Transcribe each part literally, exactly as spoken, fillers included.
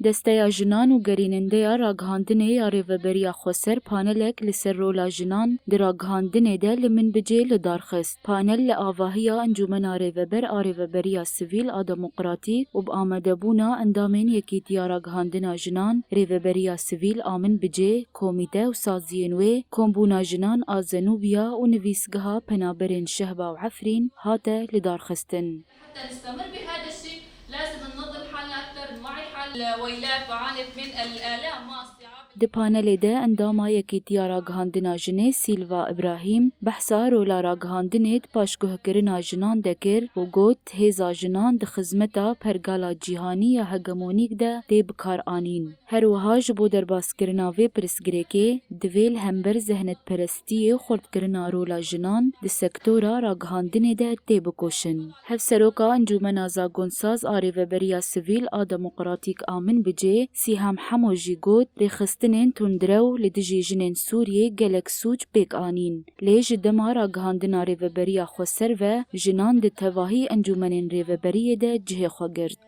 Desteya Jinan û gerînendeya ragihandinê ya Rêveberiya Xweser panelek li ser rola jinan di ragihandinê de li Minbicê li dar xist. Panel li avahiya Encûmena Rêveber a Rêveberiya Sivîl a Demokratîk û bi amadebûna endamên Yekîtiya Ragihandina Jinan, Rêveberiya Sivîl a Minbicê, komîte û saziyên wê, Kombûna Jinan a Zenûbiya û Nivîsgeha Penaberên Şehba û Efrîn hate lidarxistin. حتى نستمر بهذا الشيء لازم ننظم حالنا أكثر، نوعي حال الويلات بعاني من الآلام والصعاب. Di panelê de endama Yekîtiya Ragihandina Jinê Sîlva Îbrahîm behsa rola ragihandinê di paşguhkirina jinan de kir û got, hêza jinan di xizmeta pergala cîhanî ya hegemonîk de tê bikaranîn. Her wiha ji bo derbaskirina vê pirsgirêkê divê li hember zehnetperestiyê û xurtkirina rola jinan di sektora ragihandinê de têbikoşin. Hevseroka Encûmena Zagonsaz a Rêveberiya Sivîl a Demokratîk a Minbicê, Sîham Hemo jî got, rêxistinên tundrew li dijî jinên Sûriyê gelek sûc pêk anîn. Lê ji dema ragihandina Rêveberiya Xweser ve jinan di tevahî encûmenên rêveberiyê de cihê xwe girt.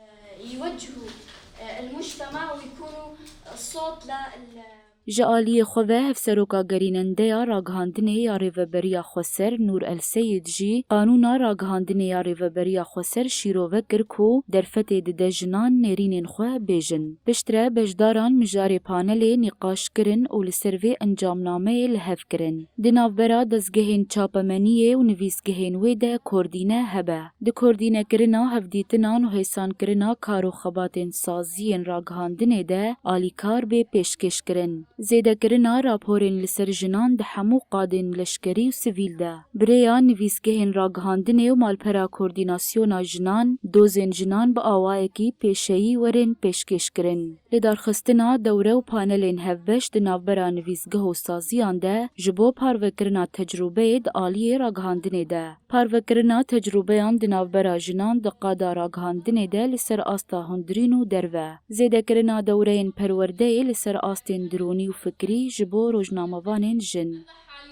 يوجهوا المجتمع ويكونوا صوت لل Ji aliyê xwe ve Hevseroka Gerînendeya Ragihandinê ya Rêveberiya Xweser Nûr El Seyid jî qanûna ragihandinê ya Rêveberiya Xweser şîrove kir ku derfetê dide jinan nêrînên xwe bêjin. Piştre beşdaran mijarê panelê nîqaş kirin û li ser vê encamnameyê li hev kirin. Di navbera dezgehên çapemeniyê û nivîsgehên wê de kordîne hebe. Di kordînekirina hevdîtinan û hêsankirina kar û xebatên saziyên ragihandinê de alîkar bê pêşkêşkirin. Zêdekirina raporên li ser jinan di hemû qadên leşkerî û sivîl de. Bi rêya nivîsgehên ragihandinê û malpera koordînasyona jinan, dozên jinan bi awayekî pêşeyî werin pêşkêşkirin. Lidarxistina dewre û panelên hevbeş di navbera nivîsgeh û saziyan de ji bo parvekirina tecrûbeyê di aliyê ragihandinê de. Parvekirina tecrûbeyan di navbera jinan di qada ragihandinê de li ser asta hundirîn û derve. Zêdekirina dewreyên perwerdeyê li ser astên dirûnî û fikrî ji bo rojnamevanên jin.